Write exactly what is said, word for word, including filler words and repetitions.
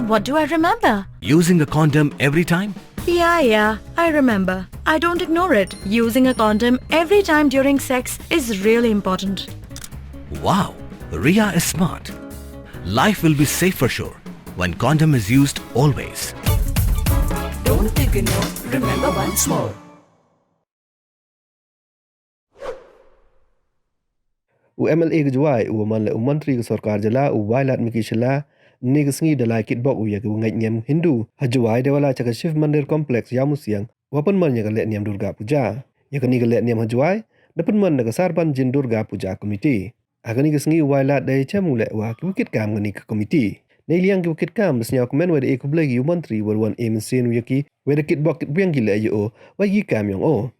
What do I remember? Using a condom every time? Yeah, yeah, I remember. I don't ignore it. Using a condom every time during sex is really important. Wow, Ria is smart. Life will be safe for sure when condom is used always. Don't ignore, remember once more. U M L A ka Jowai, u wa man le u montri ka sorkar jylla, u Wailadmiki Shylla, ne ka sngi da lai kitbok u ya ki wa ngeit niam Hindu ha Jowai, da wa lai cha ka Shiv Mandir Complex, Yamusiang, wa pynman ya ka lehniam Durga Puja. Ya kani ka lehniam ha Jowai da pynman da ka Sarbanjin Durga Puja Committee. Ha kani ka sngi u Wailad da chem u le wa ki wa kit kam kani ka committee. Nei liang ki wa kit kam da sñiaw kmen wa da e khublei ki u montri wa da wan e mynsiem u ya ki, wa da kitbok kitbiang ki le ya o wa ki kam yong o.